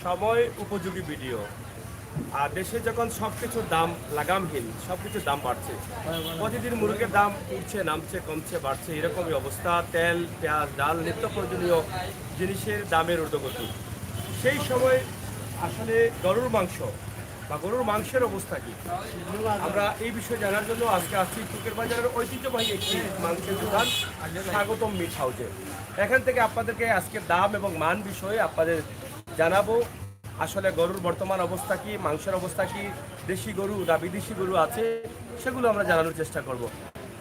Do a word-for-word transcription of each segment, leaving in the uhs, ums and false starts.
সময় উপযোগী ভিডিও। আর দেশে যখন সবকিছুর দাম লাগামহীন, সবকিছুর দাম বাড়ছে, প্রতিদিন মুরগের দাম উঠছে, নামছে, কমছে, বাড়ছে, এরকমই অবস্থা। তেল, পেঁয়াজ, ডাল, নিত্য প্রয়োজনীয় জিনিসের দামের ঊর্ধ্বগতি। সেই সময় আসলে গরুর মাংস বা গরুর মাংসের অবস্থা কি, আমরা এই বিষয়ে জানার জন্য আজকে আসছি চুকের বাজারের ঐতিহ্যবাহী একটি মাংসের দোকান স্বাগতম মিট হাউসে। এখান থেকে আপনাদেরকে আজকে দাম এবং মান বিষয়ে আপনাদের জানাবো। আসলে গরুর বর্তমান অবস্থা কি, মাংসের অবস্থা কি, দেশি গরু না বিদেশি গরু আছে, সেগুলো আমরা জানানোর চেষ্টা করব।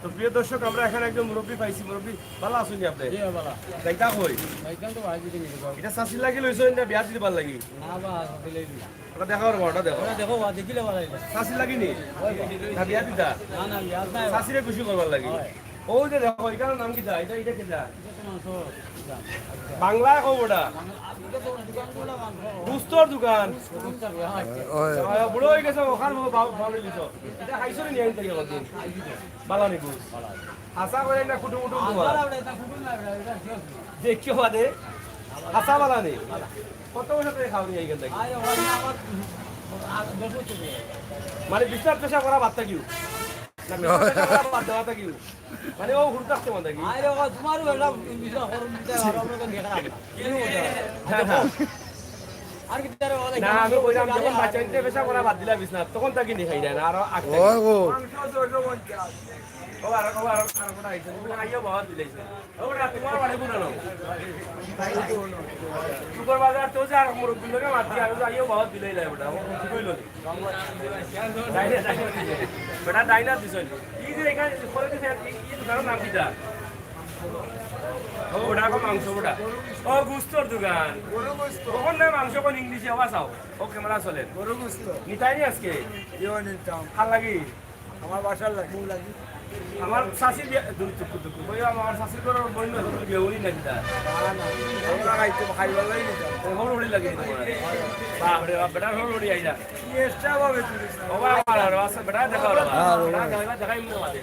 তো প্রিয় দর্শক, আমরা এখানে একজন মুরব্বী পাইছি। মুরব্বী, ভালা আছইন নি আপনি? জি, ভালা। যাইতা কই? যাইতাম তো ভাই দিকে নিয়ে যাও। ইটা চাচির লাগি লইছইন না বিয়া দিতে পার লাগি? না বা, দিলেই দিই। ওটা দেখাও রে বা, ওটা দেখো। ওটা দেখো বা, দেখিলে ভালা লাগে। চাচির লাগি নি? ওই বা। না বিয়া দিতা? না, না, বিয়া নাই। চাচিরে খুশি করবার লাগি। হয়। ওই যে দেখো, এটার নাম কিতা? এটা, এটা কিতা? এটা তো মাংস। বাংলায় কও ওটা। এটা তো দোকান খোলা মাংস। গুস্তর দোকান। গুস্তর দোকান, হয়। ওই। আহ, বুড়ো হয়ে গেছে, ওখান ভালো, ভালো, ভালো দিছো। এটা খাইছো নি, আমি তো একদিন। বালানি গুস। হাসা করে না, কুটু মুটু তোমার। দেখছো বাদে? হাসা বালানি। কত বছর ধরে খাওনি এইখান থেকে? আরে, ওই আমার, আর দশ বছর ধরে। মানে, বিছনাত পেশাব করা বাদ থাকিও? না, বিছনাত পেশাব করা বাদ দেওয়া থাকিও? মানে, ও হুরুত আসতে বাদ থাকি? আরে, ও তোমারও একটা বিছনা করুন দিতে পারো, আমরা তো দেখলাম। হ্যাঁ, হ্যাঁ। আর কি তারা ওরা না, আমি কইলাম, যখন বাচ্চা নিতে পেশাব করা বাদ দিলা বিছনাত, তখন তাকে নিয়ে খাই যায় না, আরো আটকে। ও, ও। মাংস ছয়শো পঞ্চাশ। ও, আর, ও, আর, আর কোটা আইছে, তুমি আইও বাবা দিলাইছে। ও, ওটা তোমার বাড়ি কোন নাম? শুক্রবাজার তো যে আর মুরব্বি লোকে মাতি, আর আইও বাবা দিলাই লাই ওটা, ও ঠিক হইল। ডাইনা, ডাইনা দিছে। বেটা ডাইনা দিছে। এই যে এখানে করে দিছে, এই, এই দোকানের নাম কিটা? ও, ওটা এখন মাংস ওটা। ও, গুস্তর দোকান। গরু গোস্ত। ওখান নাই মাংস কোন ইংলিশে আবার চাও। ও, ক্যামেরা চলে। গরু গোস্ত। নিতাই নি আজকে? ইয়ে নিতাম। ভাল লাগি? আমার বাসার লাগি। আমার শাশি বিয়া, দূর চুপ, চুপ, চুপ। ওই আমার শাশির ঘরর বইন না, তুমি বিয়া উনি নাকি তা? না, না। আমরা খাইতে, খাইবার লাগি নিতাম। ও, হড় হড়ি লাগে তোমার। বাপ রে বাপ, বেটা হড় হড়ি আইলা। কি এক্সট্রা ভাবে তুলিস না? ও বাবা, আর আছে, বেটা দেখো, ও বাবা। হ্যাঁ, ও বাবা। বেটা দেখাই, দেখাই মনে বাদে।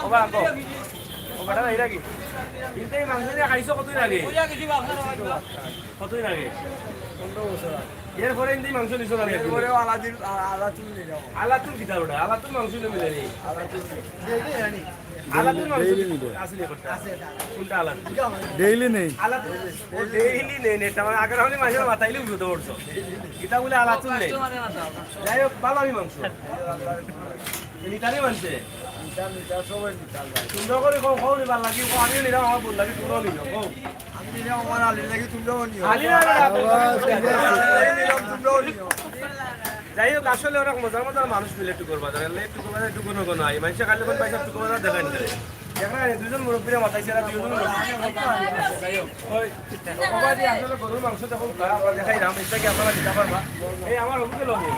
ও বাবা, কো। ও বেটা, এরা কি? কিন্তু এই মাংস দিয়ে খাইছো কতদিন আগে? কতদিন আগে? পনেরো বছর আগে। এরপরে কিন্তু এই মাংস নিছো না? এরপরে আলাদিন, আ-, আলাতুল নিলাম। আলাতুল কিতা ওটা? আলাতুল মাংস নিয়ে মিলে নেই। আলাতুল। আলাতুল মাংস ডেইলি নিবে। আসলে করতে। কোনটা আলাতুল? ডেইলি নেই। আলাতুল। ও ডেইলি নেই, নেই। তার মানে আগের হলে মাঝে মাথায় লিখে দিতে পারছো। এটা বলে আলাতুল নেই। যাই হোক, ভালো আমি মাংস। নিতানি মানছে। নিতাম, নিতাম, সবাই নিতাম ভাই। তোমরা করে কও, কও নিবার লাগি, কও আমিও নিলাম, আমার বল লাগি, তোমরাও নিও, কও। আমি নিলাম আমার আলীর লাগি, তোমরাও নিও। আলী না, না, না, আবার ঠিক আছে। আলীর লাগি নিলাম, তোমরাও নিও। যাই হোক, আসলে অনেক মজার মজার মানুষ মিলে টুকুর বাজারে। এলে টুকুর বাজারে টুকুর নগর নাই। মানুষে খালি কোন পয়সা টুকুর বাজার দেখায় না। দেখা যায় দুজন মুরব্বীরা মাতাইছে, এরা দুজন মুরব্বী। যাই হোক, ওই, ওবাদি আসলে গরুর মাংস যখন খায়, আমরা দেখাইলাম, এটা কি আপনারা দিতে পারবা? এই আমার অফিসে লগে।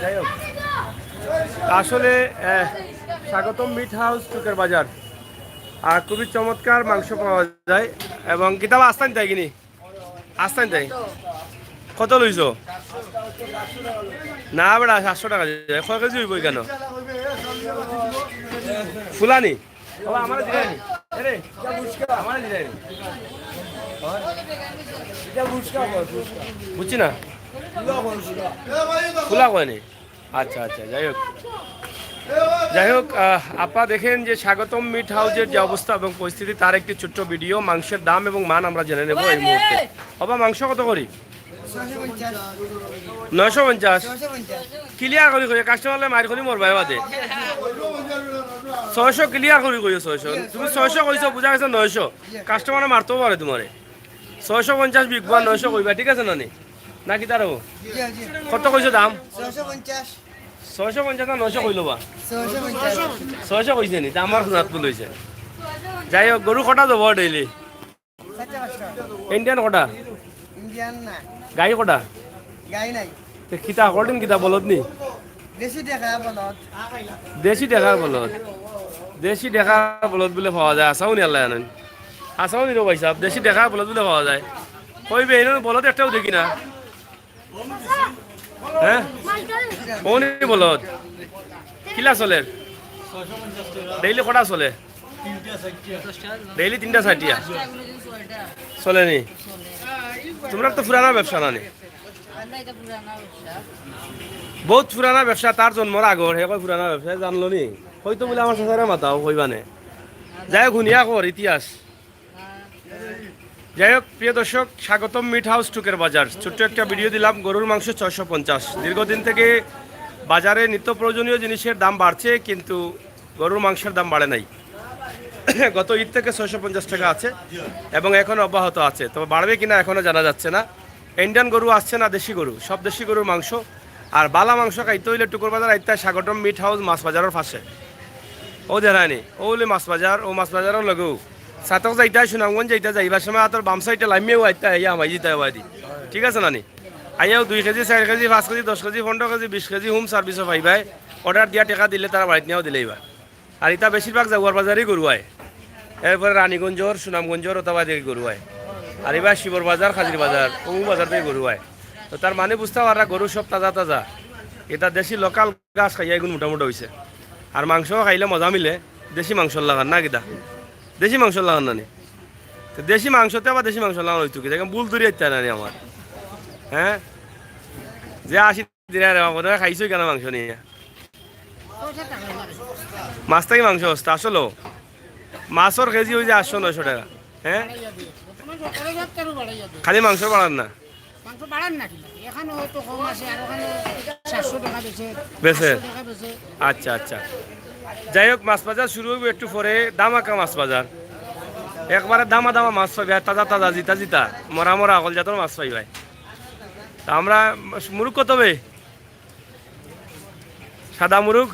যাই হোক, আসলে, আহ, স্বাগতম মিট হাউস চুকের বাজার। আর খুবই চমৎকার মাংস পাওয়া যায়। এবং কিতাব আস্তান তাই কিনি? আস্তান তাই? কত লইছো? না বেটা, সাতশো টাকা দিয়ে। কয় কেজি হইব কেন? ফুলানি? বাবা, আমারে দিলাই নি। এরে, আমারে দিলাই নি। বুঝছি না। ফুলা কয়নি? আচ্ছা, আচ্ছা, যাই হোক। যাই হোক, আহ, আপনারা দেখেন যে স্বাগতম মিট হাউসের যে অবস্থা এবং পরিস্থিতি, তার একটি ছোট্ট ভিডিও। মাংসের দাম এবং মান আমরা জেনে নেব এই মুহূর্তে। বাবা, মাংস কত করি? নয়শো পঞ্চাশ। নয়শো পঞ্চাশ। ছয়শো পঞ্চাশ। ক্লিয়ার করি কইও, কাস্টমাররে মাইর করি মরবায় বাদে। ছয়শো ক্লিয়ার করি কইও, ছয়শো। তুমি ছয়শো কইছো, বুঝা গেছে নয়শো। কাস্টমারে মারতেও পারে তোমারে। ছয়শো পঞ্চাশ বিকবা, নয়শো কইবা, ঠিক আছে নানি? না কিতা রে? জি, জি। কত কইছো দাম? ছয়শো পঞ্চাশ। ছয়শো পঞ্চাশ না নয়শো কইলো বা? ছয়শো পঞ্চাশ। ছয়শো কইছে নি? তা আমার হুনাত ভুল হইছে। যাই হোক, গরু কটা দেবো ডেইলি? চারটা পাঁচটা। ইন্ডিয়ান কটা? ইন্ডিয়ান না। গাই কটা? গাই নাই। তে কিতা, কঠিন কিতা বলদ নি? দেশি টেকা বলদ। দেশি টেকার বলদ। দেশি টেকার বলদ বুলে পাওয়া যায়, আসাও নি আল্লাহ জানেন। আসাও নি রে ভাই সাহেব, দেশি টেকার বলদ বুলে পাওয়া যায়। কইবে, এনে বলদ একটাও দেখি না। হ্যাঁ? কোন বলদ? কিলা চলের? ডেইলি কটা চলে? ডেইলি তিনটা চারটিয়া? চলে নি? তোমরার তো পুরানা ব্যবসা না নি? বহুত পুরানা ব্যবসা, তার জন্মর আগর, হে কয় পুরানা ব্যবসা, জানলো নি? হয়তো বলে আমার চাচারে মাতাও, কইবানে। যাই হোক, হুনিয়া কর ইতিহাস। যাই হোক, প্রিয় দর্শক, স্বাগতম মিট হাউস টুকের বাজার। ছোট্ট একটা ভিডিও দিলাম, গরুর মাংস ছয়শো পঞ্চাশ। দীর্ঘদিন থেকে বাজারে নিত্য প্রয়োজনীয় জিনিসের দাম বাড়ছে, কিন্তু গরুর মাংসের দাম বাড়ে নাই। গত ঈদ থেকে ছয়শো পঞ্চাশ টাকা আছে এবং এখন অব্যাহত আছে, তবে বাড়বে কিনা এখনো জানা যাচ্ছে না। ইন্ডিয়ান গরু আসছে না, দেশি গরু, সব দেশি গরুর মাংস। আর বালা মাংস খাইতে হইলে টুকুর বাজার আইতে হয় স্বাগতম মিট হাউস মাছ বাজারের পাশে। ও দেখায়নি, ও হলে মাছ বাজার, ও মাছ বাজারও লগেও। সাতক যাইতে হয় সুনামগঞ্জ যাইতে, যাইবার সময় তোর বাম সাইডে লামিয়েও আইতে হয়, ইয়া হামাই দিতে হয়। ঠিক আছে নানি? আইয়াও দুই কেজি, চার কেজি, পাঁচ কেজি, দশ কেজি, পনেরো কেজি, বিশ কেজি হোম সার্ভিসও পাইবায়। অর্ডার দিয়া টাকা দিলে তারা বাড়িত নিয়েও দিলেইবা। আর ইতা বেশিরভাগ জাগুয়ার বাজারই গরু আয়। এরপরে রানীগঞ্জর, সুনামগঞ্জর ওতা বাদে গরু আয়। আর এবার শিবর বাজার, খাজির বাজার, অমু বাজার থেকে গরু আয়। তো তার মানে বুঝতে পাররা গরু সব তাজা তাজা। এটা দেশি লোকাল ঘাস খাইয়া এগুন মোটামুটি হইছে। আর মাংস খাইলে মজা মিলে, দেশি মাংসর লাখান না কিতা? দেশি মাংসর লাখান না নি? তো দেশি মাংসতে আবার দেশি মাংসর লাখান হইতো কি? দেখেন ভুল ধরি আইতে না নি আমার। হ্যাঁ? যে আসি দিনে রে বাবা, খাইছো কেন মাংস নিয়ে? মাছ থাকি মাংস হস্তা আসলো। মাছর কেজি হইছে আটশো নয়শো টাকা। হ্যাঁ? খালি মাংস বাড়ার না? মাংস বাড়ার না কিনা? এখানে হয়তো কম আছে, আর ওখানে সাতশো টাকা বেচে, বেচে। পাঁচশো টাকা বেচে। আচ্ছা, আচ্ছা। যাই হোক, মাছ বাজার শুরু হইব একটু পরে, দামাকা মাছ বাজার। একবারে দামা দামা মাছ পাইবে, আর তাজা তাজা, জিতা জিতা, মরা মরা, আকল জাতর মাছ পাইবে। তা আমরা মুরুগ কত বে? সাদা মুরুগ।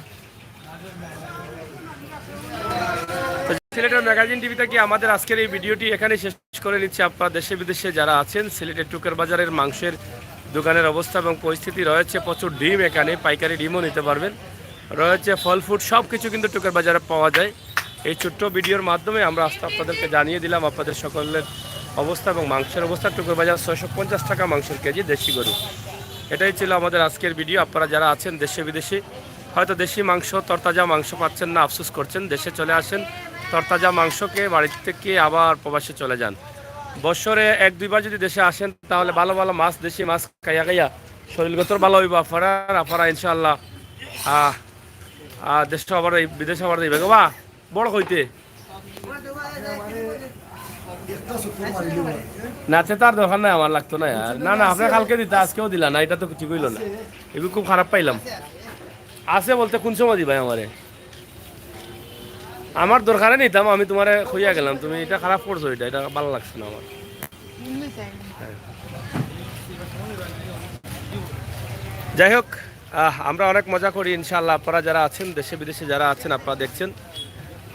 তো সিলেটের ম্যাগাজিন টিভি থেকে আমাদের আজকের এই ভিডিওটি এখানে শেষ করে নিচ্ছি। আপনারা দেশে বিদেশে যারা আছেন, সিলেটের টুকের বাজারের মাংসের দোকানের অবস্থা এবং পরিস্থিতি, রয়েছে প্রচুর ডিম, এখানে পাইকারি ডিমও নিতে পারবেন, রয়েছে ফল ফ্রুট, সব কিছু কিন্তু টুকের বাজারে পাওয়া যায়। এই ছোট্ট ভিডিওর মাধ্যমে আমরা আজকে আপনাদেরকে জানিয়ে দিলাম আপনাদের সকলের অবস্থা এবং মাংসের অবস্থা। টুকের বাজার ছয়শো পঞ্চাশ টাকা মাংসের কেজি দেশি গরু। এটাই ছিল আমাদের আজকের ভিডিও। আপনারা যারা আছেন দেশে বিদেশে, হয়তো দেশি মাংস, তরতাজা মাংস পাচ্ছেন না, আফসোস করছেন, দেশে চলে আসেন, তরতাজা মাংস খেয়ে বাড়ি থেকে আবার প্রবাসে চলে যান। বছরে এক দুইবার যদি দেশে আসেন, তাহলে ভালো ভালো মাছ, দেশি মাছ খাইয়া খাইয়া শরীরগতর ভালো হইব আপনারা, আর আপনারা ইনশাআল্লাহ, আহ, আহ, দেশে আবার এই, বিদেশে আবার যাইবে গো বা, বড় হইতে। না, তে তার দরকার নাই, আমার লাগতো না আর। না, না, আপনি কালকে দিতা, আজকেও দিলা না, এটা তো ঠিক হইল না। এগুলো খুব খারাপ পাইলাম। আছে বলতে কোন সময় দিবাই আমারে? আমার দরকারে নিতাম, আমি তোমারে কইয়া গেলাম, তুমি এটা খারাপ করছো, এটা, এটা ভালো লাগছে না আমার। হ্যাঁ। যাই হোক, আহ, আমরা অনেক মজা করি ইনশাআল্লাহ। আপনারা যারা আছেন, দেশে বিদেশে যারা আছেন, আপনারা দেখছেন,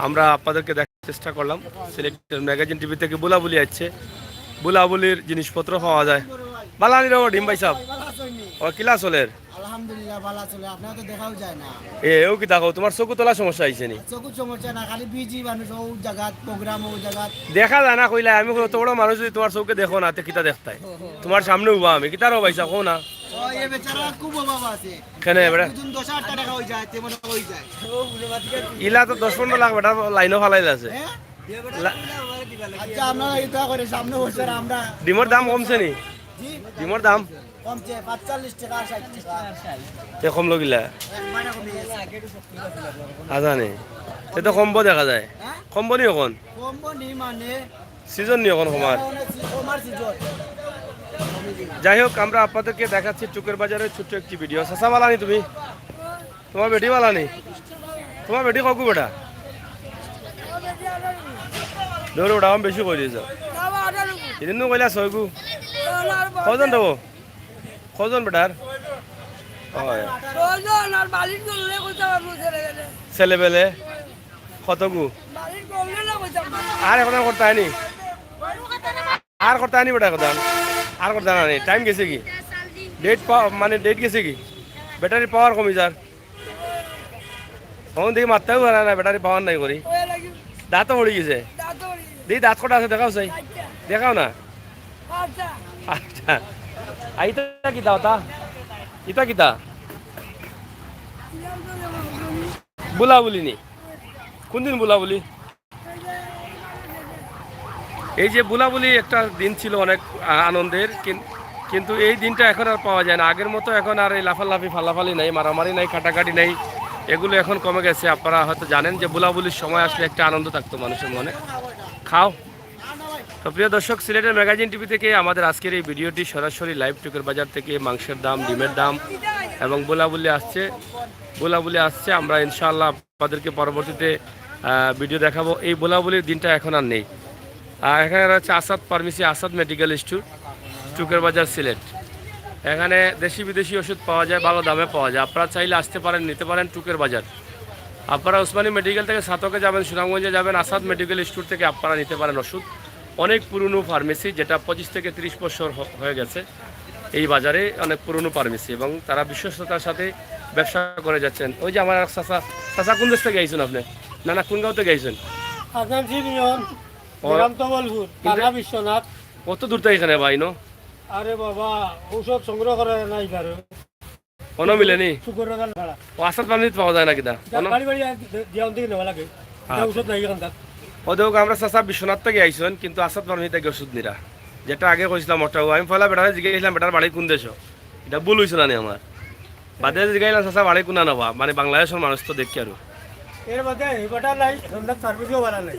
আমরা আপনাদেরকে দেখার চেষ্টা করলাম। সিলেটের ম্যাগাজিন টিভি থেকে বুলাবুলি আসছে, বুলাবুলির জিনিসপত্র পাওয়া যায়। বালানি রো ডিম ভাই সাহেব, ও কিলা চলের? আলহামদুলিল্লাহ, ভালা চলে। আপনারা তো দেখাও যায় না। এ, ও কিতা কও, তোমার চকুত অলা সমস্যা আইছে নি? চকুত সমস্যা না, খালি বিজি মানুষ, ও জাগাত প্রোগ্রাম, ও জাগাত। দেখা যায় না কইলা, আমি কই, অত বড় মানুষ যদি তোমার চউখে দেখো না, তে কিতা দেখতায়? তোমার সামনে উবা আমি, কিতা রো ভাই সাহেব, কও না? ও, এ বেচারা খুব অভাব আছে। কেনে বেটা? একজন দশ হাজার টাকা হয়ে যায়, তেমন হয়ে যায়। ইলা তো দশ পনেরো লাখ বেটা লাইনও ফালাই আছে। হ্যাঁ? লা- আচ্ছা, আপনারা এটা করে সামনে বসে আমরা ডিমর দাম কমছে নি? জি? ডিমর দাম? কমছে, পাঁচচল্লিশ টাকা, ষাট টাকা। তে কম লগিলা? একবারে কমে গেছে। আজানে। তে তো কমবো দেখা যায়। হ্যাঁ? কমবো নি এখন? কমবো নি মানে? সিজন নি এখন কমার? মানে সি-, কমার সিজন। যাই হোক, আমরা আপনাদেরকে দেখাচ্ছি টুকের বাজারের ছোট্ট একটি ভিডিও। চাচা বালানি তুমি? তোমার বেটি বালানি? তোমার বেটি কগু বেটা? ধরো ওটা আমি বেশি কই দিয়েছ। এদিন তো কইলা ছয়গু। কজন দেবো? কজন বেটার? হয়। ছেলে বেলে? কতগু? আর এখন আর করতে হয়নি? আর করতে হয়নি বেটা এখন? আর করতে হয়নি, টাইম গেছে কি? ডেট পা-, মানে ডেট গেছে কি? ব্যাটারি পাওয়ার কমি যার। এখন দেখি মারতেও পারে না, ব্যাটারি পাওয়ার নাই করি। দাঁতও পড়ে গেছে। দেখি দাঁত কটা আছে, দেখাও চাই। দেখাও না। আচ্ছা। আর ইতা কিতা ওটা? ইতা কিতা? বুলাবুলি নি? কোন দিন বুলাবুলি? এই যে বুলাবুলি একটা দিন ছিল অনেক আ-, আনন্দের, কিন-, কিন্তু এই দিনটা এখন আর পাওয়া যায় না। আগের মতো এখন আর এই লাফালাফি, ফালাফালি নাই, মারামারি নাই, কাটাকাটি নাই, এগুলো এখন কমে গেছে। আপনারা হয়তো জানেন যে বুলাবুলির সময় আসলে একটা আনন্দ থাকতো মানুষের মনে। খাও। তো প্রিয় দর্শক, সিলেটের ম্যাগাজিন টিভি থেকে আমাদের আজকের এই ভিডিওটি সরাসরি লাইভ টুকের বাজার থেকে। মাংসের দাম, ডিমের দাম এবং বুলাবুলি আসছে, বুলাবুলি আসছে। আমরা ইনশাআল্লাহ আপনাদেরকে পরবর্তীতে আহ, ভিডিও দেখাবো। এই বুলাবুলির দিনটা এখন আর নেই। আর এখানে রয়েছে আসাদ ফার্মেসি, আসাদ মেডিকেল স্টোর, টুকের বাজার, সিলেট। এখানে দেশি বিদেশি ওষুধ পাওয়া যায়, ভালো দামে পাওয়া যায়। আপনারা চাইলে আসতে পারেন, নিতে পারেন টুকের বাজার। আপনারা উসমানী মেডিকেল থেকে ছাতকে যাবেন, সুনামগঞ্জে যাবেন, আসাদ মেডিকেল স্টোর থেকে আপনারা নিতে পারেন ওষুধ। অনেক পুরনো ফার্মেসি, যেটা পঁচিশ থেকে তিরিশ বছর হ-, হয়ে গেছে। এই বাজারে অনেক পুরনো ফার্মেসি এবং তারা বিশ্বস্ততার সাথে ব্যবসা করে যাচ্ছেন। ওই যে আমার এক চাচা, চাচা কোন দেশ থেকে আইছেন আপনি? না, না, কোন গাঁও থেকে আইছেন? আসানসোল ইউনিয়ন, ও। গ্রাম তবলপুর, কিন্তু থানা বিশ্বনাথ। কত দূর থেকে এখানে ভাই, নো? আরে বাবা, ঔষধ সংগ্রহ করা নাই কারো। কোনো মিলেনি? শুকুর বাজার ছাড়া। ও, আসাদ ফার্মেসিত পাওয়া যায় না কিতা? যা কোনো বাড়ি বাড়ি দে-, দিয়া অন্তে নেওয়া লাগে। এটা আচ্ছা। ঔষধ নাই এখানকার। ও দেখো, আমরা চাচা বিশ্বনাথ থেকে আইছেন, কিন্তু আসাদ ফার্মেসি থেকে ওষুধ নিরা। যেটা আগে কইছিলাম ওটাও। আমি পয়লা বেটারে জিজ্ঞেস করছিলাম, "বেটার বাড়ি কোন দেশো?" এটা ভুল হইছে না নি আমার? বাদে জিজ্ঞাসা, "চাচা, বাড়ি কোনা নেবা?" মানে, বাংলাদেশের মানুষ তো দেখি আরো। এর মধ্যে এই বেটা নাই, সন্ধ্যার ফার্মেসিও বালা নাই।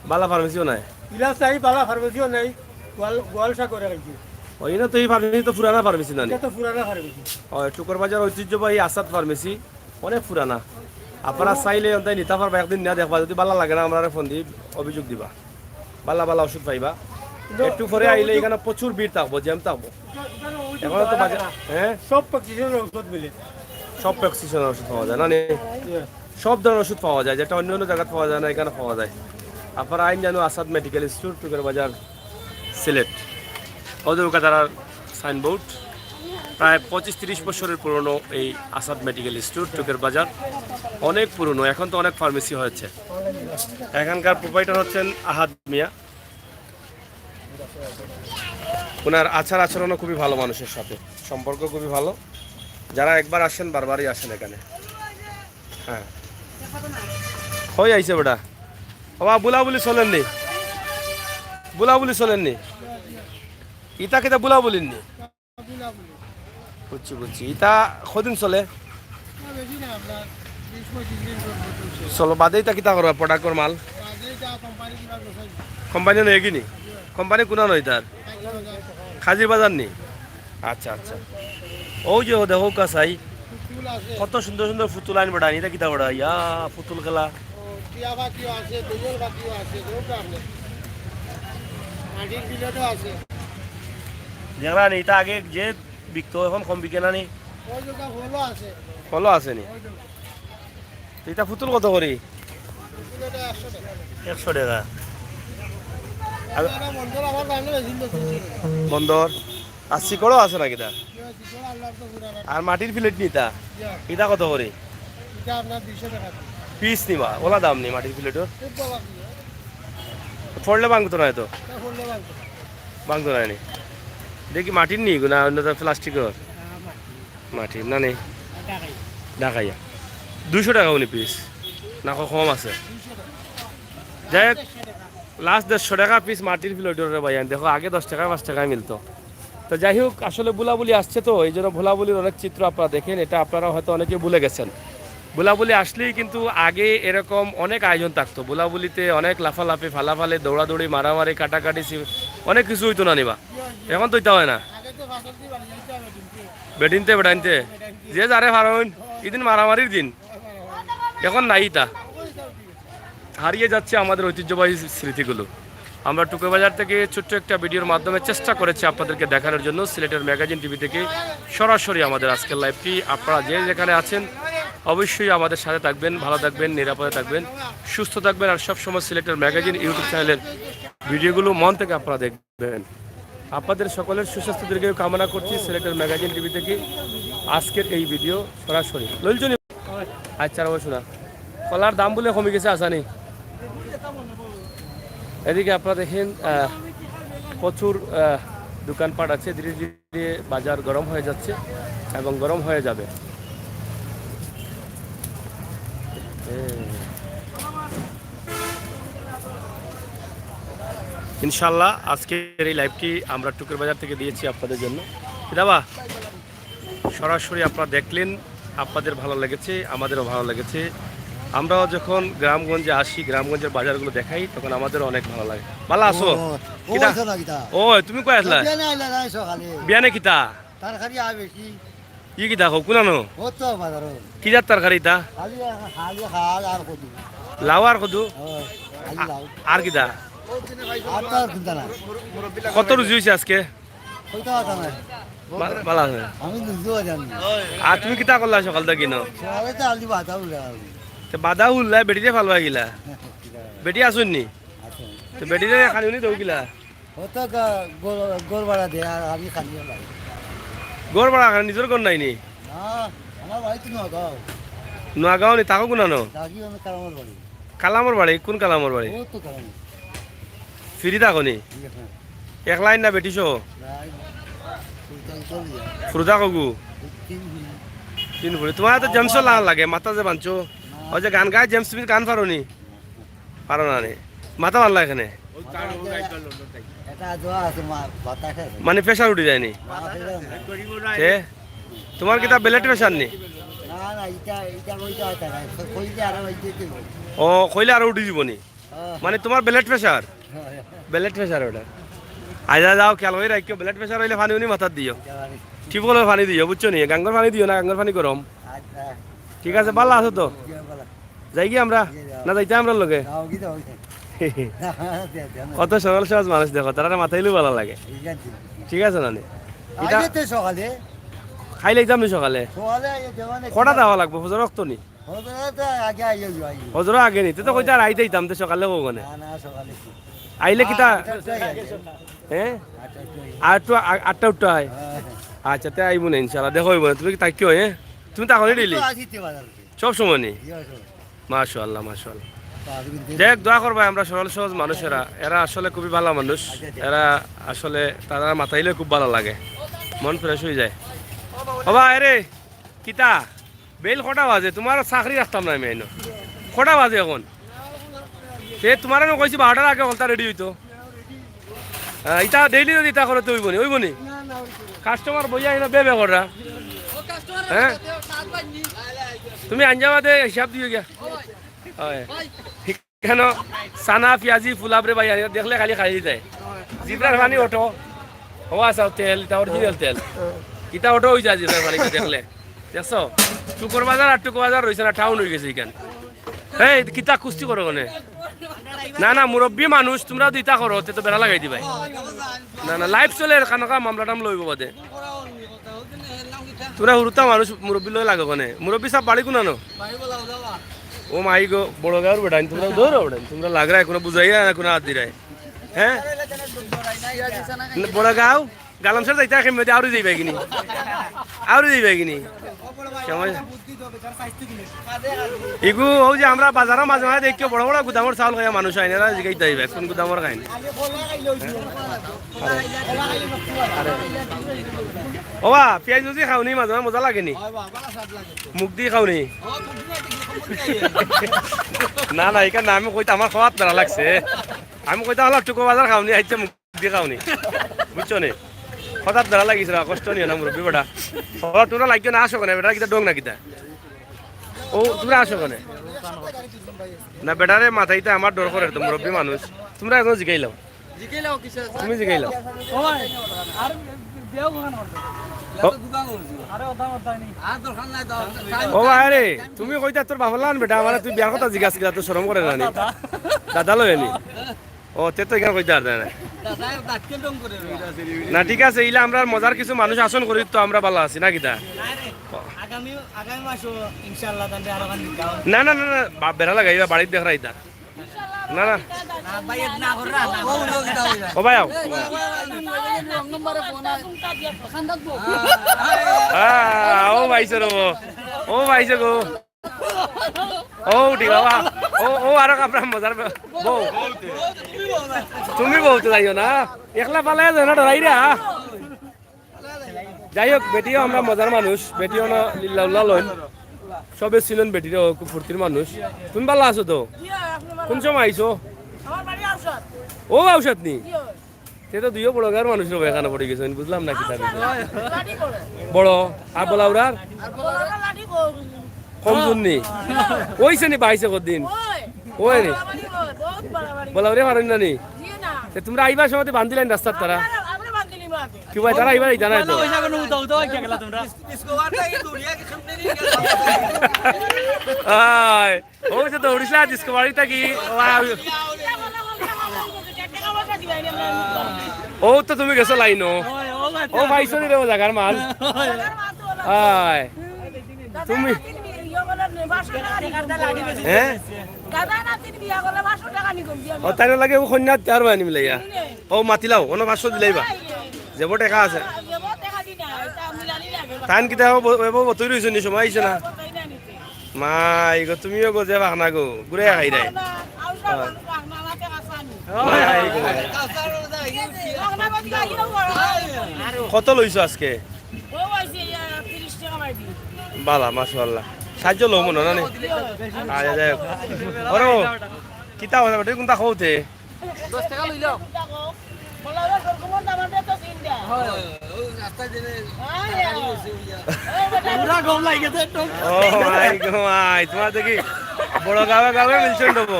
বালা ফার্মেসিও নাই। ইলাজ নাই, বালা ফার্মেসিও নাই। গোয়াল, গোয়াল সাগরে গেছি। ওই না তো, এই ফার্মেসি তো পুরানা ফার্মেসি না নি? এটা তো পুরানা ফার্মেসি। ও, টুকের বাজার ঐতিহ্যবাহী আসাদ ফার্মেসি, অনেক পুরানা। আপনারা চাইলে অন্তায় নিতা পারবা, একদিন নিয়া দেখবা, যদি বালা লাগে না, আমরারে ফোন দি অভিযোগ দিবা। বালা বালা ওষুধ পাইবা। কিন্তু একটু পরে এটা আইলে ওষুধ এখানে প্রচুর ভিড় থাকবো, জ্যাম থাকবো। এটা, এটা ওষুধ এখন তো বালা বাজার, না। হ্যাঁ? সব প্রেসক্রিপশনের ওষুধ মিলে। সব প্রেসক্রিপশনের ওষুধ পাওয়া যায় না নি? ইয়ে। সব ধরনের ওষুধ পাওয়া যায়, যেটা অন্য অন্য জায়গায় পাওয়া যায় না, এখানে পাওয়া যায়। আপনারা আইন জানো আসাদ মেডিকেল স্টোর, টুকের বাজার, সিলেট। ওদের ওখানে তারা সাইনবোর্ড, প্রায় পঁচিশ তিরিশ বছরের পুরনো এই আসাদ মেডিকেল স্টোর, টুকের বাজার, অনেক পুরনো। এখন তো অনেক ফার্মেসি হয়েছে। এখানকার প্রোপ্রাইটর হচ্ছেন আহাদ মিয়া। ওনার আচার আচরণও খুবই ভালো, মানুষের সাথে সম্পর্ক খুবই ভালো। যারা একবার আসেন, বারবারই আসেন এখানে। হ্যাঁ, হয়ে আইছে বেটা। বাবা, বুলাবুলি চলেননি? বুলাবুলি চলেননি? ইতা কিতা বুলাবুলির নি? বুঝছি, বুঝছি। ইতা কদিন চলে? না, বেশি না, আপনার বিশ পঁচিশ দিন পর পর চলে। চলো, বাদে ইতা কিতা করবা, প্রোডাক্টর মাল? বাদে যা কোম্পানি কিনা গোছাই। কোম্পানি নয় কি নি? কোম্পানি কোনা নয় তার? কাজী বাজার। কাজী বাজার নি? আচ্ছা, আচ্ছা। ওই যে, ও দেখো, কাছাই। পুতুল আছে। কত সুন্দর সুন্দর পুতুল আইন বেটা, ইতা কিতা বেটা? ইয়া, পুতুল খেলা। ও, টিয়া পাখিও আছে, দোয়েল পাখিও আছে, যেটা আপনি। মাটির বিলেটও আছে। দেখরা নি, ইতা আগে যে বিকতো, এখন কম বিকে না নি? ওই যেটা হলো আছে। হলো আছে নি? ওই যেটা। তো ইতা পুতুল কত করি? পুতুল এটা একশো টাকা। একশো টাকা। আর এটা বন্দর, আমার বাংলা বেশি বেশি। বন্দর। আর শিকড়ও আছে নাকি ইতা? ইয়ে, শিকড় আল্লাহর তো পুরা না। আর মাটির প্লেট নি ইতা? ইয়ে। ইতা কত করি? এটা আপনার দুইশো টাকা পিস। পিস নিবা? ওলা দাম নি মাটির প্লেটর? খুব ভালো কি হয়? পড়লে ভাঙতো না তো? এটা পড়লে ভাঙতো না। ভাঙতো না নি? দেখি মাটির নি গো, না অন্য তো প্লাস্টিকর? হ্যাঁ, মাটির। মাটির না নি? ঢাকাইয়া। ঢাকাইয়া। দুইশো টাকা উনি পিস। না, ক-, কম আছে। দুইশো টাকা। যাই হোক, লাস্ট দেড়শো টাকা। লাস্ট দেড়শো টাকা পিস মাটির প্লেটর রে ভাই। দেখো, আগে দশ টাকায় পাঁচ টাকায় মিলতো। তো যাই হোক, আসলে বুলাবুলি আসছে তো, এই জন্য বুলাবুলির অনেক চিত্র আপনারা দেখেন, এটা আপনারা হয়তো অনেকে ভুলে গেছেন। বুলাবুলি আসলেই কিন্তু আগে এরকম অনেক আয়োজন থাকতো। বুলাবুলিতে অনেক লাফালাফি, ফালাফালি, দৌড়াদৌড়ি, মারামারি, কাটাকাটি, সি-, অনেক কিছু হইতো না নিবা। এখন তো ইতা হয় না। বেটিনতে বেটাইনতে যে যারে ফারইন, ইদিন মারামারির দিন। এখন নাই ইতা। হারিয়ে যাচ্ছে আমাদের ঐতিহ্যবাহী স্মৃতিগুলো। আমরা টুকে বাজার থেকে ছোট্ট একটা ভিডিওর মাধ্যমে চেষ্টা করেছি আপনাদেরকে দেখানোর জন্য। সিলেটের ম্যাগাজিন টিভি থেকে সরাসরি আমাদের আজকের লাইভটি। আপনারা যে যেখানে আছেন, অবশ্যই আমাদের সাথে থাকবেন, ভালো থাকবেন, নিরাপদে থাকবেন, সুস্থ থাকবেন। আর সবসময় সিলেটের ম্যাগাজিন ইউটিউব চ্যানেলের ভিডিওগুলো মন থেকে আপনারা দেখবেন। আপনাদের সকলের সুস্বাস্থ্য দীর্ঘায়ু কামনা করছি সিলেটের ম্যাগাজিন টিভি থেকে আজকের এই ভিডিও সরাসরি। লইলচনি? আচ্ছা, রাখো শোনা। কলার দাম বলে কমে গেছে আসানি। এদিকে আপনারা দেখেন, আহ, প্রচুর, আহ, দোকানপাট আছে, ধীরে ধীরে বাজার গরম হয়ে যাচ্ছে এবং গরম হয়ে যাবে। এ। ইনশাআল্লাহ আজকের এই লাইভটি আমরা টুকুর বাজার থেকে দিয়েছি আপনাদের জন্য। কিতাবা, সরাসরি আপনারা দেখলেন, আপনাদের ভালো লেগেছে, আমাদেরও ভালো লেগেছে। আমরাও যখন গ্রামগঞ্জে আসি, গ্রামগঞ্জের বাজারগুলো দেখাই, তখন আমাদেরও অনেক ভালো লাগে। ভালা আছো? ও, ও কিতা? আছো না কিতা? ও, তুমি কই আছলা? বিয়ানে আইলা না সকালে? বিয়ানে কিতা? তরকারি আর বেশি। ই কিতা কও, কুনানো? ও তো বাজারো। কি জাত তরকারি ইতা? খালি, খালি খাল আর কদু। লাউ আর কদু? ও, খালি লাউ। আর কিতা? আর তো আর কিতা না। কত রুজি অইছে আজকে? কইতা পারতাম না। বা-, ভালা আছে। আমি বুঝতেও জানি না। আর তুমি কিতা করলা সকাল থাকি ইনো? সকালে তো আলু বাতা উড়া। তে বাদা উল্লা বেটিরে ফালবা গিলা। বেটি আছইন নি? আছে। তে বেটিরে খানি উনি দেও গিলা। ও তো গা-, গো-, ঘর ভাড়া দেয় আর আমি খানি লাগে। ঘর ভাড়া খানি, নিজর ঘর নাই নি? না, আমার বাড়ি তো নগাঁও। নগাঁও নি, থাকো কুনানো? থাকি আমি কালামর বাড়ি। কালামর বাড়ি? কোন কালামর বাড়ি? ও তো কালামর। ফিরি থাকো নি? জি, হ্যাঁ। একলাই না বেটি সহ? নাই, ফুলতান চলি যায়। ফুরুতা কগু? তিন ফুল। তিন ফুল। তোমার তো জেমসও লাগান লাগে, মাথা যে বানছো। না। ওই যে গান গায়, জেমস স্মিথ গান পারো নি? পারো না নি? মাথা বানলা এখানে? ওই তার ওই গাইড করলো, ওটাই। এটা দোয়া আছে, মা-, বাতাস আছে। মানে প্রেশার উঠি যায় নি? না, প্রেশার নাই। এ? তোমার কিতা ব্লাড প্রেশার নি? না, না, এটা, এটা ওইটা হয় না। কইলে আরো ওই দিকে হয়। ও, কইলে আরো উঠি দিব নি? হ্যাঁ। মানে তোমার ব্লাড প্রেশার? হ্যাঁ, হ্যাঁ। ব্লাড প্রেশার ওটা। আচ্ছা, যাও, খেয়াল করি রাখিও, ব্লাড প্রেশার অইলে পানি উনি মাথাত দিও। এটা মানে টিউবওয়েলর পানি দিও, বুঝছো নি? গাঙ্গর পানি দিও না, গাঙ্গর পানি গরম। আচ্ছা। ঠিক আছে, ভালা আছো তো? জি, ভালা। যাই কি আমরা? জি, যাও। না যাইতে আমরা লগে? যাও, কি যাও, কি যাও। কত সরল সহজ মানুষ দেখো, তারারে মাতাইলেও ভালা লাগে। ঠিক আছে। ঠিক আছে না নি? এটা আইলে তো সকালে। খাইলে যাম নি সকালে? সকালে আইলে দেওয়া নাকি? কটা দেওয়া লাগবো? ফজর অক্ত নি? ফজর তো আগে আইলে যাই। ফজর আগে নি? তে তো কইতে আর আইতে আইতাম, তে সকালে কও কেনে? না, না, সকালে কি? আইলে কিতা? আটটা উঠতে হয়। হ্যাঁ? আটটা উঠতে হয়। আর একটু আ-, আটটা উঠতে হয়? হ্যাঁ, হ্যাঁ। আচ্ছা, তে আইবো না ইনশাআল্লাহ, দেখা অইবো না। তুমি কি থাকিও, হ্যাঁ? তুমি তো এখন ডেইলি? তো আসি তে বাজার। সব সময় নি? জি, সব সময়। মাশাআল্লাহ, মাশাআল্লাহ। তো আজকে দিন দেখ, দোয়া করবা, আমরা সরল সহজ মানুষ এরা। এরা আসলে খুবই ভালা মানুষ। আচ্ছা, আচ্ছা। এরা আসলে তারা মাতাইলে খুব ভালা লাগে, মন ফ্রেশ অই যায়। ও বা, এরে, কিতা? বেইল কটা বাজে? তোমার চাকরি রাখতাম না আমি আইনো। কটা বাজে এখন? তে তোমারে না কইছি বারোটার আগে হকলতা রেডি অইতো। আহ, ইতা ডেইলি যদি ইতা করো তে অইবো নি, অইবো নি? না, না, অইবো না। কাস্টমার বইয়া আইনো বে বে কররা। ও কাস্টমার হ্যাঁ? সাথে সাত বাজনি। তুমি আঞ্জামাদে হিসাব দিও গিয়া। ও ভাই। হয়। ভাই। কেন? সানা, পিয়াজি, ফুলাবরে ভাই, আনিয়া দেখলে খালি খাই যায়। জিব্রার পানি অটো। ও আচ্ছা, তেল, ইতা অরিজিনাল তেল। ইতা অটো অই যায় জিব্রার পানি দেখলে। দেখছো? টুকুর বাজার আর টুকুর বাজার রইছে না, টাউন অই গেছে ইখান। এই, কিতা কুস্তি করো কেনে? না, না, মুরব্বি মানুষ, তোমরা দুইটা করো, তে তো বেড়া লাগাই দিবাই। না, না, লাইভ চলে, কানো কা মামলা টামলা অইবো বাদে। তোমরা হুরুতা মানুষ, মুরব্বির লগে লাগো কেনে? মুরব্বি সাব বাড়ি কুনানো? ও মাই গো, বড় গাঁওর বেটা, তোমরা দৌড়ো বেটা, তোমরা লাগরায়, কুনু বুঝাইরায় না, কুনু আত দিরায়। হ্যাঁ? বড় গাঁও? গালাম স্যার যাইতা কেমনে, আউরি যাইবা কিনি? আউরি যাইবা কিনি? সময় ইগু, অউ যে আমরা বাজারো মাঝে মাঝে দেখি বড় বড় গুদামর চাউল খাইয়া মানুষ আইন, এরা জিগাইতা আইবা, কুন গুদামর খাইন? ওবা, পিয়াজ ভাজি খাও নি মাঝে মাঝে, মজা লাগে নি? মুখ দি খাও নি? না, না, ইখান না, আমি কইতাম, আমার খাওয়াত বেড়া লাগছে। আমি কইতাম, হালা টুকু বাজার খাও নি, আইছে মুখ দি খাও নি। বুঝছো নি? হঠাৎ বেড়া লাগিছে না, কষ্ট নিও না, মুরব্বি বেটা। ও, তোমরা লাগিও না, আসো কেনে, বেটা কিতা ডং না কিতা? ও, তোমরা আসো কেনে? না, বেটারে মাতাইতে আমার ডর করের তো, মুরব্বি মানুষ। তোমরা একজন জিগাইলাও। তুমি জিগাইলাও। ও ভাই, আর বিয়াও কখন করবে? ও। আরে ওটা, ওটা নেই। ও ভাই রে, তুমি কইতা তোর বাপর লান বেটা, আমারে তুই বিয়ার কথা জিগাস কিলা, তোর শরম করে না নি? দাদা লয় নি? ও, তে তো ইখান কইতে পারতে না। না, ঠিক আছে, ইলা আমরা মজার কিছু মানুষ আসন করি তো আমরা ভালা আছি, না কিতা? আগামী, আগামী মাসও ইনশাআল্লাহ তাহলে আরো গান দিতাম। না, না, না, না, বাপ বেড়া লাগাইবা, বাড়িত দেখরাইতা। না, না। না, ভাই, না কররা, না কররা। ও ভাই, আও। হ্যাঁ, ও ভাই, সে রবো। ও ভাই, সে গো। ও উঠি বাবা। ও, ও আরো আপনার মজার বউ। তুমি বউ তো যাইও না। একলা পালাইয়া যাও না, ডরাইরা। যাই হোক, বেটিও আমরা মজার মানুষ, বেটিও না লিল্লা উল্লা লইন। সবে চিনইন বেটিরে, ও খুব ফুর্তির মানুষ। তুমি ভালা আছো তো? কোন সময় আইছো? আমার বাড়ি আরশাদ। ও আউসাত নি? জি অয়। তে তো দুইও বড়গাঁওর মানুষ রে বা, এখানো পড়ি গেছইন, বুঝলাম না কিতা। আউসাত লাঠি করে। বড়, আর বলাউরার? আর বলাউরা লাঠি করে। কমজোর নি? অইছে নি বা আইছে কদিন? অয়। অয় নি? বাড়াবাড়ি অয়, বউত বাড়াবাড়ি। বলাউরে পারইন না নি? জি না। তে তুমরা আইবার সময় তো বান্ধিলাইন রাস্তাত তারা? আমরা, আমরা বান্ধিলিমু আগে। কিবা তারা আইবার ইতা নায় তো? পয়সা কোনো উদাও উদাও আইয়া গেলা তুমরা। আয়। ও যে দৌড়িছলা Discovery থাকি, ওয়া। ও তো তুমি গেছো লাইনো। ও পাইছো নি রে ও জাগার মাল? আয়। তুমি হ্যাঁ? ও তাইর লাগি ও কইন্যা দিতে পারবা নি মিলাইয়া। ও মাতিলাও, অনো পাঁচশো দিলাইবা। যেবো টেকা আছে। তাইন কিতা এবো ব-, এবো বতই রইছো নি, সময় আইছে না? মাই গো, তুমিও গো যে বাখনা গো, ঘুরে খাই রে। না, না, আউসার মানুষ বাখনা, আমাকে হাসানি। মাই গো। বাখনা বাজি লাগিয়েও বড় হয়। কত লইছো আজকে? ও আইছে, ইয়া, তিরিশ টেকা মাই দি। বালা, মাশাআল্লাহ। সাহায্য লও মনে হয় না নি? আচ্ছা, যাই হোক। ওরে, কিতা হইছে বেটা, কোনটা খাওতে? দশ টেকা লইল। বলা হলো, সরকুমর দাম আনতে তো তিনটা। হয়, ওই রাস্তায় জেনে আরে, গাড়ি গেছে, ওই যা। এই বেটা, পুরা গম লাগে তো একটু। ও মাই গো মাই, তোমার দেখি বড় গাঁওয়ে গাঁওয়ে মিলছইন দেবো।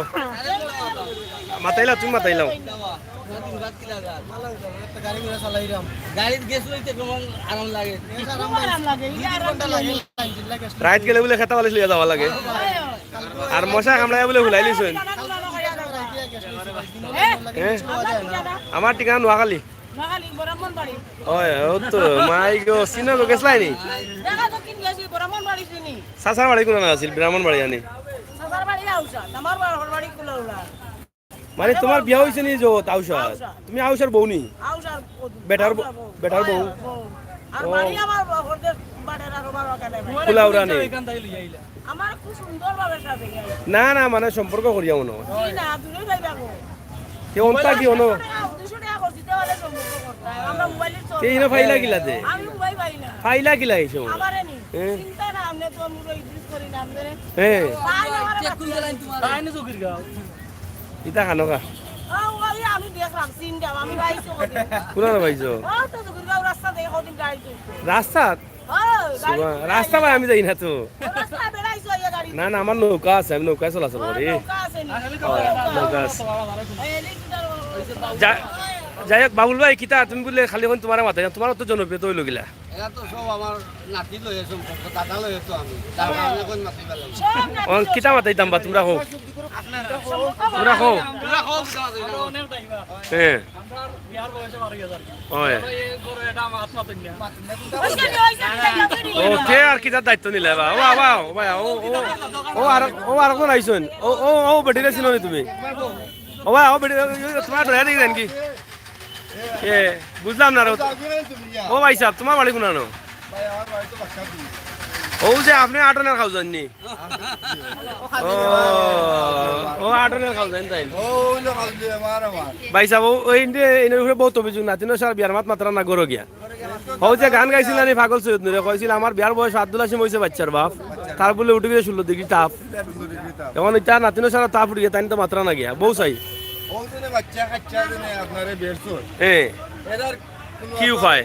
মাতাইলাও, তুমি মাতাইলাও। বাবা, সারাদিন রাত কি লাগা? ভালো হইছে, একটা গাড়ি ঘোড়া চালাইলাম। গাড়ির গ্যাস লইতে কেমন আরাম লাগে? গ্যাস আরাম লাগে, ইটা আরাম লাগে। রাইত গেলে বুলে খেতা বালিশ লইয়া যাওয়া লাগে। হয়, হয়। আর মশা কামড়ায় বুলে হুলাই লিছইন। হ্যাঁ? আমার ঠিকানা নোয়াখালী। নোয়াখালী, ব্রাহ্মণবাড়ি। ওই, ও তো, মাই গো, চিনো গো, গেছলায় নি? দেখা দক্ষিণ গেছি, ব্রাহ্মণবাড়ি চিনি। চাচার বাড়ি কোন আছিল? ব্রাহ্মণবাড়ি আনি। চাচার বাড়ি আউসা, আমার বাড়ি, ওর বাড়ি কুলাউড়া। মানে, তোমার বিয়া হইছে নি যে আউসা? আউসা। তুমি আউসার বউ নি? আউসার বউ। বেটার বউ, আউসার বউ। বেটার বউ। হ্যাঁ, বউ। আর ও। বাড়ি আমার ব-, ওদের বাড়ির আরো বারো কেন ভাই? কুলাউড়া নি? এখান থেকে লইয়া আইলা। আমার খুব সুন্দর ভাবে সাজে গেছে। না, না, মানে, সম্পর্ক করিয়া মনে হয়। জি না, দূরে যাইবা গো। কে অন্তা কি হনো? দুইশো টাকা, দুইশো টাকা করছি, তে হলে সম্পর্ক করতে হয়। আমরা মোবাইলে চলতে এই ইনো হয়। ফাইলা কিলা দে? আমি মোবাইল পাই না। ফাইলা কিলা এই সময়? আমারে নি। হ্যাঁ। চিন্তা না, আপনি তো আমরা ইউজ করি না, আপনি। হ্যাঁ। তাই না, আমার চেক কোন বাচ্চা। লাইন তোমার? তাই না, চোখের গাও। ইতা খানো খা। ও, ওই আমি দেখলাম, সিন দাও, আমি বাইশো করি। কোন বাইশো? ও, তো চোখের গাও রাস্তা দেখে কদিন গাড়ি চলছে। রাস্তাত? ও, গাড়ি সুবহান, চলছে। রাস্তা ভাই আমি যাই না তো। ও, রাস্তা বেড়াইছো, এই গাড়ি। না, না, আমার নৌকা আছে, আমি নৌকায় চলাচল ও, করি। নৌকা আছে নি? ও, নৌকা আছে। এই, এই, এই, যা-, যাই হোক, বাবুল ভাই, কিতা তুমি বুলে খালি এখন তোমার মাথায়, তোমার তো জনপ্রিয় তো হইল গিলা। এরা তো সব আমার নাতি লইয়া সম্পর্ক, দাদা লইয়া তো আমি। তার কারণে এখন মাতি পেলাম। ও, কিতা মাতাইতাম বা, তোমরা কও। তোমরা কও। তোমরা কও, কিতা মাতাইতাম। হ্যাঁ। আমরার বিয়ার বয়সে বারো হাজার। ওই। আমরা এই ঘরে এটা আমার আত্মা তো না। ও, কে আর কিতার দায়িত্ব নিলে বা? ও, বাবা, ও, ভাই, ও, ও, ও, আর, ও, আর কোন আইছইন? ও, ও, ও, বেটিরে চিনো নি তুমি? ও, ভাই, ও, বেটি, ও, ও, তোমার ডরে দেখি দেন কি? এ, বুঝলাম না রে। ও ভাই সাহেব, তোমার বাড়ি কোনানো? ভাই, আমার বাড়ি তো বাক্কাদি। ও যে আপনি আটনের খাও জাননি? ও, ও আটনের খাও জান তাই? ও, ওই যে খাও যে আমার, আমার। ভাই সাহেব, ও, ওই ইন্ডে, এনের উপরে বহুত অভিযোগ, নাতিন সার বিয়ার মাত মাতরা না গরো গিয়া। ও যে গান গাইছিল না নি পাগল সৈয়দ নূরে, কইছিল, "আমার বিয়ার বয়স আব্দুল হাসিম হইছে বাচ্চার বাপ।" তার বুলে উঠে গেছে ষোলো ডিগ্রি তাপ। এখন ইতা নাতিন সারা তাপ উঠে গিয়া, তাই তো মাতরা না গিয়া, বউ চাই। ও যে বাচ্চা কাচ্চা যে আপনারে বেরছো। এ। এরার কোনো কি উপায়?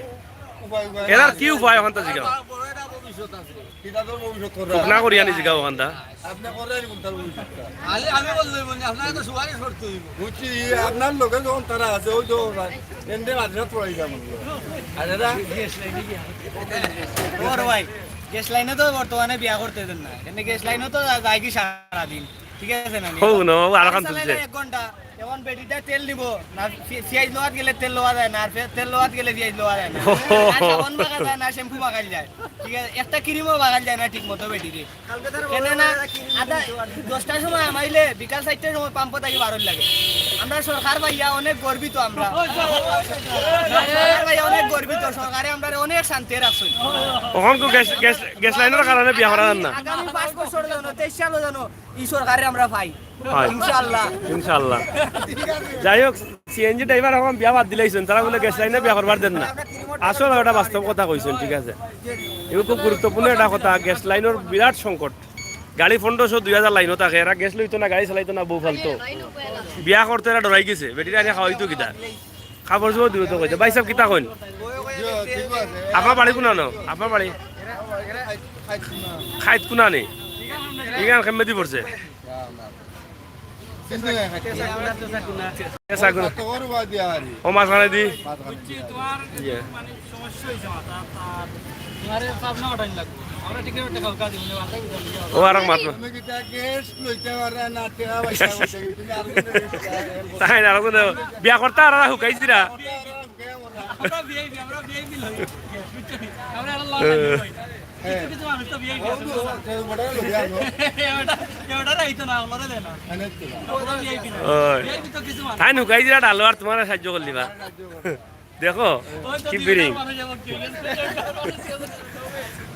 উপায়, উপায় এরার নাই। কি উপায় ওখান থেকে? বড় একটা ভবিষ্যৎ আছে। কিতা তোর ভবিষ্যৎ করবে? না করিয়া নি জিগাও ওখানটা। আপনি করলেন কোনটার ভবিষ্যৎটা? আরে আমি বললাম মানে আপনারা তো সুপারিশ করতে হইব। বুঝছি, আপনার লোকে যখন তারা আছে, ওই তো এমনি মাদ্রাসা পড়াই যাবেন। আর এরা ওর ভাই, গ্যাস লাইনে তো বর্তমানে বিয়া করতে দেন না। এমনি গ্যাস লাইনে তো যায় কি সারাদিন, ঠিক আছে না? হো, না, বাবু, আর কাম গাড়ি চালাইলে চলছে। এক ঘন্টা, এখন বেটিটা তেল নিব, না পি-, পিয়াজ লোয়াত গেলে তেল লোয়া যায় না, আর ফে-, তেল লোয়াত গেলে পিয়াজ লোয়া যায় না। আর সাবান মাখা যায় না, শ্যাম্পু মাখাইল যায়, ঠিক আছে? একটা ক্রিমও মাখাইল যায় না ঠিক মতো বেটিরে। কেন না, আধা, দশটার সময় আমাইলে বিকাল চারটার সময় পাম্প থাকি বারোর লাগে। আমরা সরকার পাইয়া অনেক গর্বিত আমরা। সরকার পাইয়া অনেক গর্বিত, সরকারে আমরা অনেক শান্তি রাখছি। ওখানকু গ্যাস, গ্যাস, গ্যাস লাইনের কারণে বিয়া করা যান না। আগামী পাঁচ বছর যেন, তেইশ সাল যেন, ই সরকারে আমরা পাই। হয়। ইনশাআল্লাহ। ইনশাআল্লাহ। যাই হোক, সিএনজি ড্রাইভার এখন বিয়া বাদ দিলাইছইন, তারা বুলে গ্যাস লাইনে বিয়া করবার দেন না। আসলে ওটা বাস্তব কথা কইছইন, ঠিক আছে? এগুলো খুব গুরুত্বপূর্ণ একটা কথা, গ্যাস লাইনের বিরাট সংকট। গাড়ি পনেরোশো দুই হাজার লাইনও থাকে, এরা গ্যাস লইতো না, গাড়ি চালাইতো না, বউ ফালতো। বিয়া করতে এরা ডরাই গেছে, বেটিরা এনে খাওয়াইতো কিতা? কাপড় চোপড় দিও তো কইতে। ভাই সাহেব, কিতা কইন? আপনার বাড়ি কোনানো? আপনার বাড়ি? খাইত কোনানি? ইগান খেম্মেদি পড়ছে। ও মাঝখানে দি। ইয়ে। ও আর এক মাত। তাই না, আর কোনো বিয়া করতে আর হুকাইছি না। তাই হুকাই দিরা ডালো আর তোমার সাহায্য করলি বা। দেখো, কি বিরিং।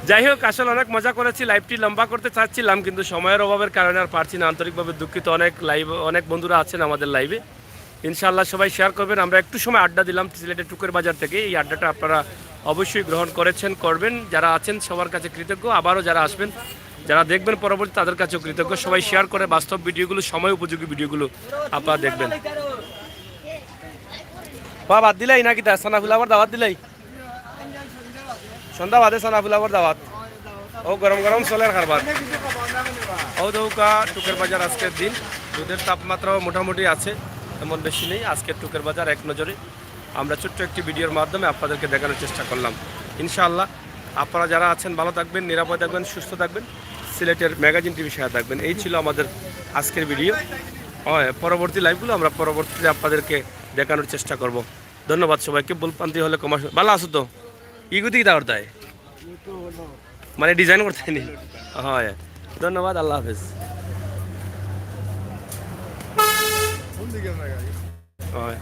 যাই হোক, আসলে অনেক মজা করেছি, লাইভটি লম্বা করতে চাচ্ছিলাম, কিন্তু সময়ের অভাবের কারণে আর পারছি না। আন্তরিকভাবে দুঃখিত। অনেক লাইভ, অনেক বন্ধুরা আছেন আমাদের লাইভে। ইনশাআল্লাহ, সবাই শেয়ার করবেন। আমরা একটু সময় আড্ডা দিলাম সিলেটের টুকের বাজার থেকে। এই আড্ডাটা আপনারা অবশ্যই গ্রহণ করেছেন, করবেন। যারা আছেন, সবার কাছে কৃতজ্ঞ। আবারও যারা আসবেন, যারা দেখবেন পরবর্তী, তাদের কাছেও কৃতজ্ঞ। সবাই শেয়ার করে বাস্তব ভিডিওগুলো, সময় উপযোগী ভিডিওগুলো আপনারা দেখবেন। বা বাদ দিলাই নাকি? তা সানা ফুলাবার দাওয়াত দিলাই? সন্ধ্যা বাদে সানা ফুলাবার দাওয়াত। ও গরম গরম চলের কারবার। ও দৌকা টুকের বাজার আজকের দিন। রোদের তাপমাত্রাও মোটামুটি আছে, তেমন বেশি নেই। আজকের টুকের বাজার এক নজরে আমরা ছোট্ট একটি ভিডিওর মাধ্যমে আপনাদেরকে দেখানোর চেষ্টা করলাম। ইনশাআল্লাহ, আপনারা যারা আছেন, ভালো থাকবেন, নিরাপদ থাকবেন, সুস্থ থাকবেন, সিলেটের ম্যাগাজিন টিভির সাথে থাকবেন। এই ছিল আমাদের আজকের ভিডিও। হয়, পরবর্তী লাইভগুলো আমরা পরবর্তীতে আপনাদেরকে দেখানোর চেষ্টা করব। ধন্যবাদ সবাইকে। ভুলভ্রান্তি হলে ক্ষমা। ভালো আছো তো? ইগুতি কিতা করতায়? মানে, ডিজাইন করতায় নি? হয়। ধন্যবাদ, আল্লাহ হাফেজ। হয়।